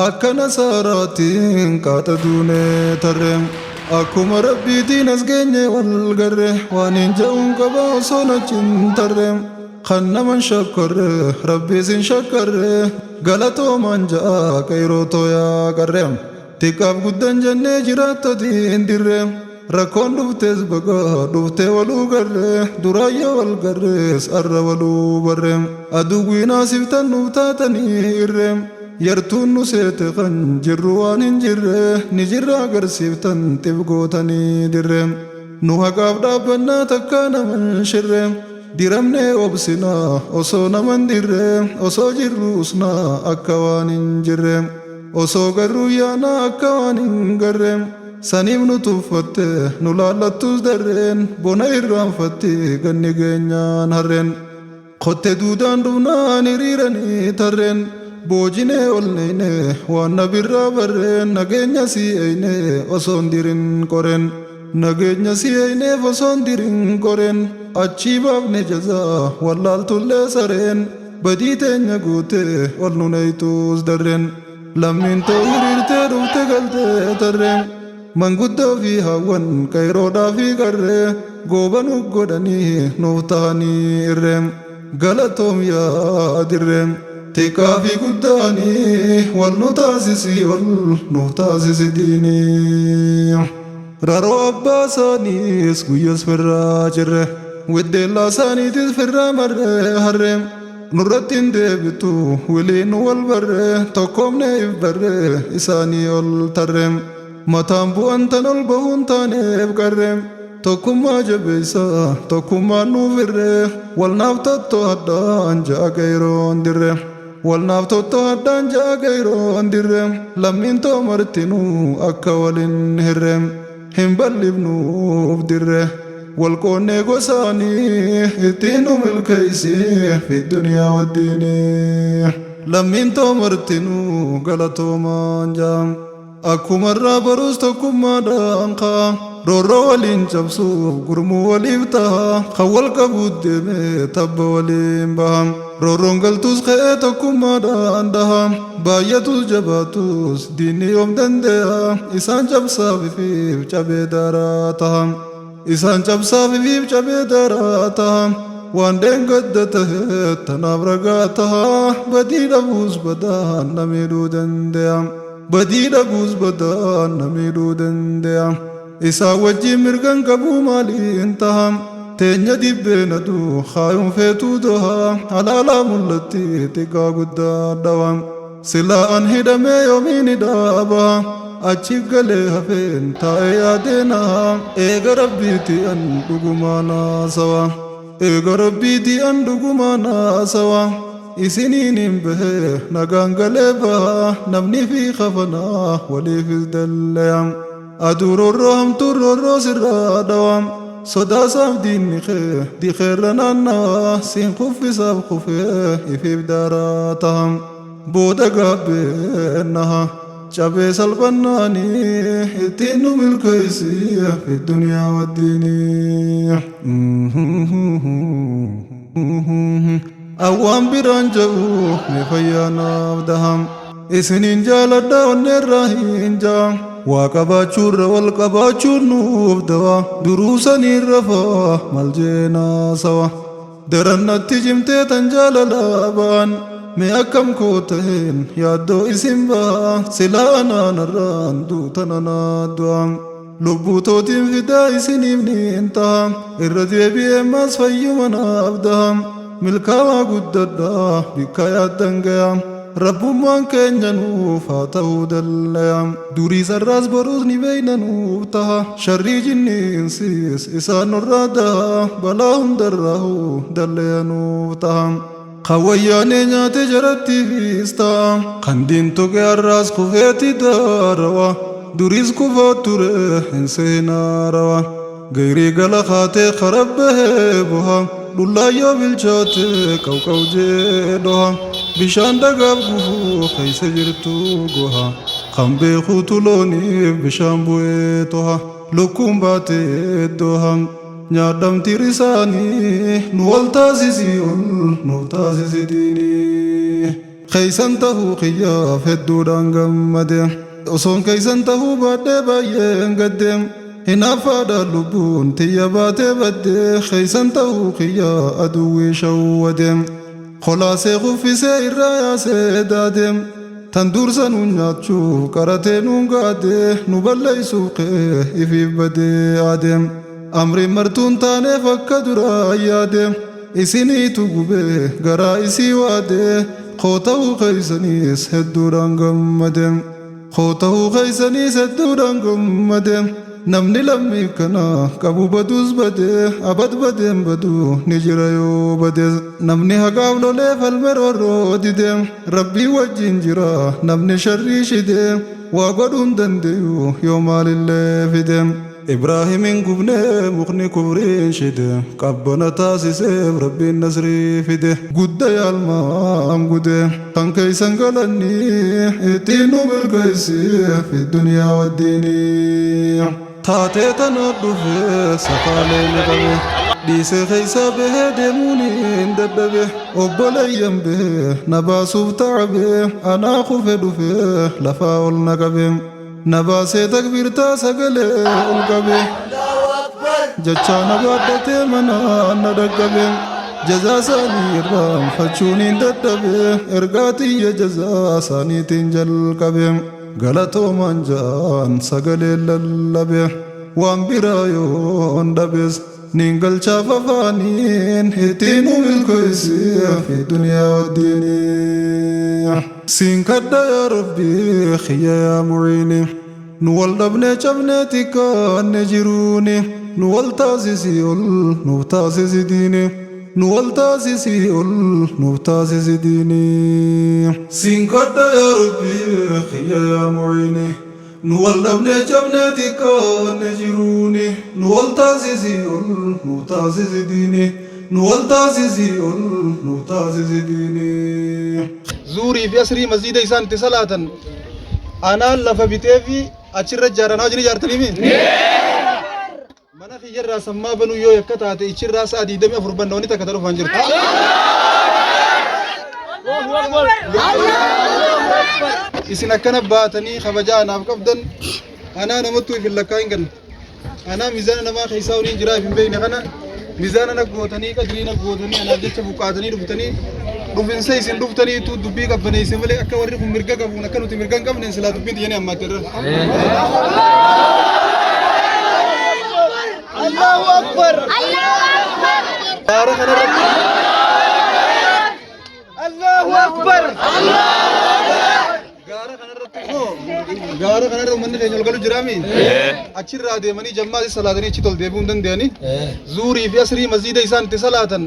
Akka nasaaraatiin qaata duunee tarre. Akkuma rabbiitiin as geenye wal garre waan hin ja'uun qaba osoo nachin tarre. Kan naman shakkarre rabbiis hin shakkarre galatoomaan ja'a qeyroo tooyaa qarre. Xiqqaaf guddan jennee jiraattotiin dirre. Rakkoon dhuftes baga dhuftee waluu garre duraayyoo wal garrees arra waluu barre. Aduwwiin asiftan nuuf taatanii irre. Yartuun nu seete kan jirru waan hin jirre ni jirra agarsiiftan xif gootanii dirre. Nu haqaaf dhaabbannaa takkaa naman shirre. Diramnee obsinaa osoo naman dirre osoo jirru usnaa akka waan hin jirre. Osoo garruu yaanaa akka waan hin garre. Saniif nu tuffatte nu laallattus darreen bona irraanfatti ganni geenyaan harreen. Kotte duudaan dhufnaan hiriiranii tarreen boojinee ol neeyne waan nabirraa barreen nageenya sii eyne osoon dirin qoreen. Nageenya si eyneef osoon dirin qoreen achii baafne jazaa wallaaltullee sareen badii teenya guute ol nu neeytuus darreen. Lammiin too hiriirtee dhufte galtee tarreen manguddoo fi hawwan qeeyroodhaa fi qarree goobanuu godhanii nuuf tahanii irree galatoom yaa dirree. Xiqqaa fi guddaanii wal nu taasisi ol nuuf taasisi diinii. Raroo abbaa isaaniis guyyas firraa cirre widdeellaa isaaniitis firraa marree harree. Nurratti hin deebitu wiliin nu wal barre tokkoomne if barre isaanii ol tarre. Mataan bu'an tan ol bahuun taaneef qarre. Tokkummaa jabeessa tokkummaan nuuf irre wal naaf totto'adhaan ja'a qeeyroon dirre. Wal naaf totto'adhaan ja'a qeeyroon dirre lammiin too martinuu akka walin hirre. Hin bal'ifnuuf dirre. Wal qoonnee gosaanii ittiin nu milkeessi fi duniyaa waddiinii. Lammiin too martinuu galatoomaan ja'a. Akkuma irraa barus tokkummaadhaan ka'a. Roorroo waliin cabsuuf gurmuu waliif ta'a. Kan wal qabuut deemee tabba waliin baha. Roorroon galtus ka'ee tokkummaadhaan dhaha. Baay'atus jabaatus diinni yoom dande'a. Isaan cabsaaf ifiif cabee daaraa taha. Isaan cabsaaf ifiif cabee daaraa taha. Waan dheengadda tahe tanaaf ragaa taha. Badii dhabuus badaan na miidhuu dande'a. Badii dhabuus badaan na miidhuu dande'a. Isaan wajjin mirgan qabuu maaliin taha. Teenya dibbeen aduu kaayuun feetuu doha. Halaalaa mul'atti xiqqaa guddaa dhawa. Silaa an hidhamee yoomiin hidhaa baha. Achi galee hafeen taa'ee yaadeena. Eega rabbiiti an dhugumaan haasawa. Eega rabbiiti an dhugumaan haasawa. Isiniin hin bahe nagaan galee baha. Namni fi kafanaa waliifis dallaya. Aduu roorroo hamtuun roorroo sirraa dhawa. Sodaasaaf diinni kee dikeerra naannawa. Siin kuffisaaf kufee ifiif daaraa taha. Booda gaabbee naha. Cabee salphannaanii ittiin nu milkeessi fi duniyaa waddiinii. Awwaan biraan ja'u mee fayyaa naaf daha. Isiniin jaaladha onneerraa hin ja'a. Waa qabaachuurra wal qabaachuun nuuf dawa. Duruu saniin rafaa maal jeenaa sawa. Daran natti cimtee tan jaalalaa ba'an. Mee akkam koo taheen yaaddoo isin ba'a. Silaa anaanarraan duutan anaa du'a. Lubbuu tootiin fidaa isiniif niin taha. Irra deebi'ee maas fayyuma naaf daha. Milkaawaa guddadha bikka yaaddan gaya. Rabbummaan keenya nuuf haa ta'uu dallaya. Durii sarraas boruus ni beeyna nuuf taha. Sharrii jinniinsis isaan nurraa daha. Balaa hundarraahu dallaya nuuf taha. Kan wayyaanee nyaate jarattiifis ta'a. Kan diin tuqe har'aas kufeeti daarawa. Duriis kufaa ture hin seenaa rawa. Gayrii gala kaatee karabbahee boha. Dhullaayyoo bilchaate qawqaw jee dhoha. Bishaan dhagaaf gufuu keessa jirtu goha. Kan beekuutu looniif bishaan bu'ee toha. Lukkuun baatee dooha. Nyaadhamti risaanii nu wal taasisii ol nuuf taasisi diinii. Keeysan tahuu kiyyaaf hedduudhaan gammade. Osoon keeysan tahuu baadhee baay'een gadde. Hinaaffaadhaan lubbuun tiyya baatee badde. Keeysan tahuu kiyya aduwwii shawwade. Kolaasee kuffisee irraa yaasee daade. Tan dursa nuun nyaachuuf qaratee nuun gaade. Nu balleeysuuf ka'ee ifiif badee aade. Amriin martuun taaneef akka duraa yaade. Isiniitu gubee garaa isii waade. Koo ta'uu keeysaniis hedduudhaan gammade. Koo ta'uu keeysaniis hedduudhaan gammade. Namni lammii kana qabu baduus bade, abad badeen badu ni jira yoo bades. Namni haqaaf lolee falme roorroo dide, Rabbii wajjin jira namni sharrii shide, waa godhuun dandeyu yoo maalillee fide. Ibraahim hin gubne mukni kufriin shide, qabbana taasiseef Rabbiin nasrii fide. Gudda yaalmaan gude, kan keeysan galanni ittiin nu milkeessi fi duniyaa waddiini. Taatee tana dhufe sakaalee na qabe, dhiisee keeysaa bahee deemuuniin dadhabe. Obboleeyyan bahee na baasuuf ta'abe, anaa kufe dhufe lafaa ol na qabe. Na baasee takbiirtaa sagalee ol qabe. Jechaa na baadhatee manaan na dhaqqabe. Jazaa isaanii irraanfachuuniin dadhabe. Ergaa tiyya jazaa isaaniitiin jalqabe. Galatoomaan ja'aan sagaleen lallabe. Waan biraa yoon dhabes niin galchaaf afaaniin ittiin nu milkeessi fi duniyaa waddiinii. Siin kadha yaa Rabbi kiyya yaa muciini. Nu wal dhabnee cabnee xiqqaanne jiruuni. Nu wal taasisi ol nuuf taasisi diini. Nu wal taasisi ol nuuf taasisi diini. Siin kadha yaa Rabbi kiyya yaa muciini. Nu wal dhabnee cabnee xiqqaanne jiruuni. Nu wal taasisi ol nuuf taasisi diini. Nu wal taasisi ol nuuf taasisi diini. Zuurii fi asrii masjiida isaan itti salaatan anaan lafa bitee fi achirra ijaaran wajjin ijaartanii mi? Mana kiyyarraa sammaa banuu yoo yakka taate ichirraa sa'a 24 banna wanni takka ta dhufaan jirtu. Isin akkana baatanii kabajaa anaaf qabdan anaa namattuu if hin lakkaa'in kana. Anaa mizaana namaa keessaa waliin jiraa if hin beekne kana mizaana na gootanii qadrii na gootanii anaaf jecha buqqaatanii dhuftanii dhufinsa isin dhuftaniitu dubbii qabbaneesse malee akka warri kun mirga qabuun akka nuti mirga hin qabne silaa dubbiin tiyyanii ammaatte irra. Allahu Akbar. Gaara kanarratti Allahu Akbar. Gaara kanarratti immoo gaara kanarra uummanni keenya ol galu jiraami. Achirraa deemanii jammaa salaatanii achitti ol deebi'uu hin danda'ani. Zuurii fi asrii masjiida isaan itti salaatan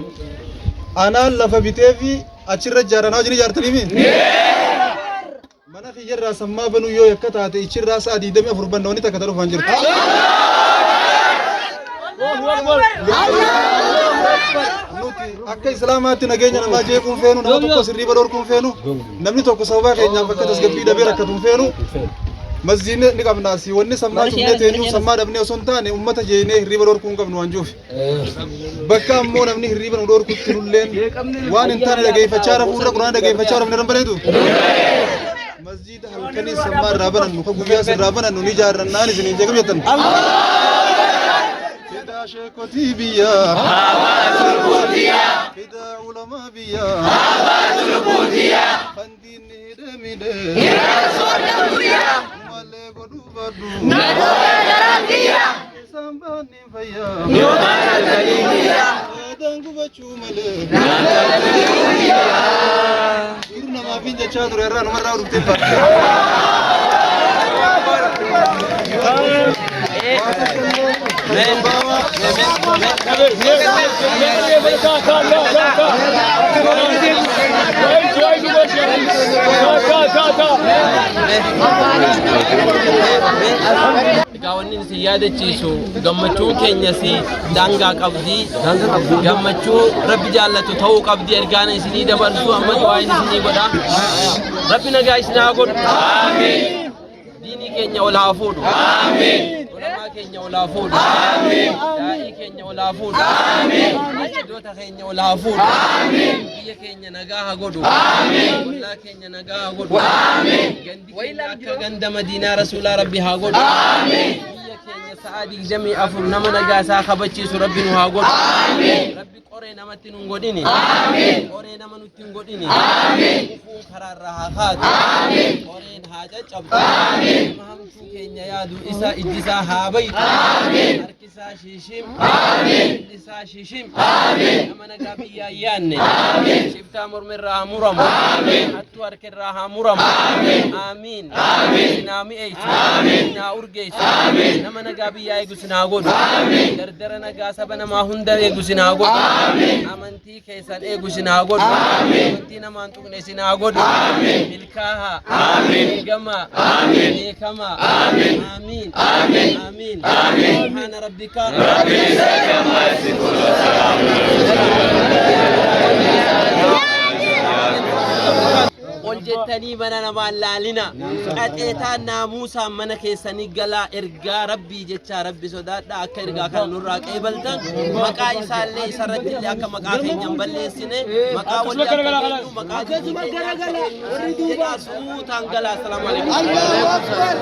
anaan lafa bitee fi achirra ijaaran wajjin ijaartanii mi? Mana kiyyarraa sammaa banuu yoo yakka taate ichirraa sa'a 24 banna wanni takka ta dhufaan jirtu. Nuti akka Islaamaatti nageenya namaa jeequu hin feenu, nama tokko sirriiba dhorkuu hin feenu, namni tokko sababaa keenyaaf akka tasgabbii dhabee rakkatu hin feenu. Masjiidni ni qabna asii wanni sammaa cufnee teenyuuf sammaa dhabnee osoo hin taane uummata jeeynee hirriiba dhorkuu hin qabnu waan juuf. Bakka ammoo namni hirriiba nu dhorkutti nulleen waan hin taane dhageeffachaa rafuurra quraana dhageeffachaa rafne irra bareedu. Masjiida halkanii sammaa irraa banannu ka guyyaas irraa banannu ni ijaarrannaan isiniin jeeqam jettan. Fidaa sheekotii biyyaa. Fidaa ulamaa biyyaa. Kan diinni hidhee miidhee. Malee godhuu baadhu. Isaan baanniin fayyaa. Aadaan gubachuu malee. Dur namaaf hin jechaa ture irraa numarraa dhuftee baate. Egaa wanni isin yaadachiisu gammachuun keenyas daangaa qabdi. Gammachuu Rabbi jaallatu ta'uu qabdi. Ergaan isinii dabarsu amma du'aa isinii godha. Rabbi nagaa isin haa godhu. Diinii keenya ol haa fuudhu. Ulamaa keenya ol haa fuudhu. Daa'ii keenya ol haa fuudhu. Masjidoota keenya ol haa fuudhu. Biyya keenya nagaa haa godhu. Ollaa keenya nagaa haa godhu. Gandi keenya akka ganda Madiinaa Rasuulaa Rabbi haa godhu. Biyya keenya sa'a 24 nama nagaa isaa kabachiisu Rabbi nu haa godhu. Rabbi qoree namatti nu hin godhini. Qoree nama nutti hin godhini. Gufuun karaarraa haa kaatu. Qoreen haa caccabdu. Nama hamtuu keenya yaadu isa ijji isaa haa baytu. Harki isaa shiishim. Miilli isaa shiishim. Nama nagaa biyyaa hin yaadne. Shiftaa morma irraa haa muramu. Hattuu harka irraa haa muramu. Aamiin. Isin haa mi'eessu. Isin haa urgeessu. Nama nagaa biyyaa eegu isin haa godhu. Dardara nagaa saba namaa hunda eegu isin haa godhu. Amantii keessan eegu isin haa godhu. Amantii namaan tuqne isin haa godhu. Milkaahaa. Eegamaa. Beekamaa. Aamiin. Aamiin. Subhaana rabbika. Ol jettanii mana namaa hin laalina. Qaxeetaan naamuusaan mana keessanii galaa ergaa rabbii jechaa rabbi sodaadha akka ergaa kana nurraa qeebaltan maqaa isaallee isarratti illee akka maqaa keenya hin balleessine maqaa walii akka keenyu maqaa keenya akka eenyu jedhaa suutaan galaa. Assalaamu alaikum. Allahu Akbar.